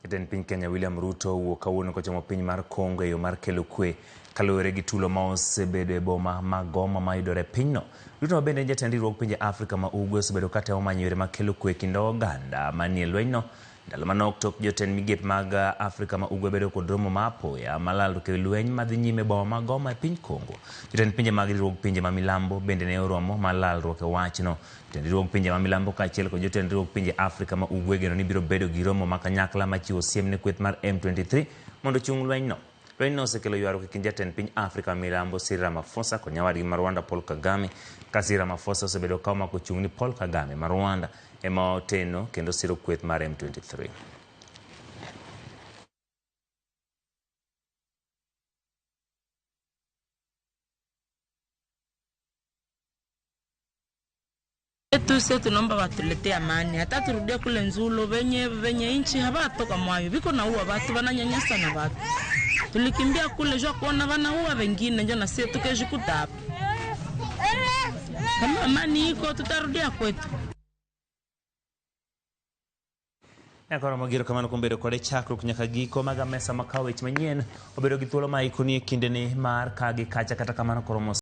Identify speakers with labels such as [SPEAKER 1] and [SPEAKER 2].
[SPEAKER 1] Jatend piny Kenya William Ruto owuok kawuono kochomo piny mar Congo e yo mar kelo kwe kaluwore gi tulo ma osebedo e boma ma Goma mayudore e pinyno. Ruto ma bende en jatend riwruog pinje Afrika ma Ugwe osebedo ka temo manyo yore mag kelo kwe e kind oganda manie lwenyno. Ndalo manok tok jotend migepe mag Afrika ma Ugwe bedo kod romo ma apoya ma lalruok e wi lweny madhi nyime e boma ma Goma e piny Congo. Jotend pinje mag riwruog pinje ma milambo bende ne oromo ma lalruok e wachno. Jotend riwruog pinje ma milambo kaachiel kod jotend riwruog pinje Afrika ma Ugwe geno ni biro bedo gi romo ma kanyakla ma chiwo siem ne kweth mar M23 mondo ochung lwenyno. Lwenyno osekelo ywaruok e kind jatend piny Afrika ma milambo Cyril Ramaphosa kod nyawadgi ma Rwanda Paul Kagame, ka Cyril Ramaphosa osebedo ka omako chung' ni Paul Kagame ma Rwanda ema oteno kendo siro kweth mar M23.
[SPEAKER 2] Tuse tunaomba watuletee amani, hata turudie kule Nzulo, venye venye inchi habatoka mwayo viko naua watu wananyanyasa na watu. Tulikimbia kule jua kuona wanaua wengine, njo na sie tukejikuta hapa. Kama amani iko tutarudia kwetu.
[SPEAKER 1] Nyakoro mogiro kamano kuom bedo kode chakruok nyaka giko mag mesa makawo weche manyien obedo gi thuolo ma ikoni e kindeni mar ka gi kacha kata kamano koro mos.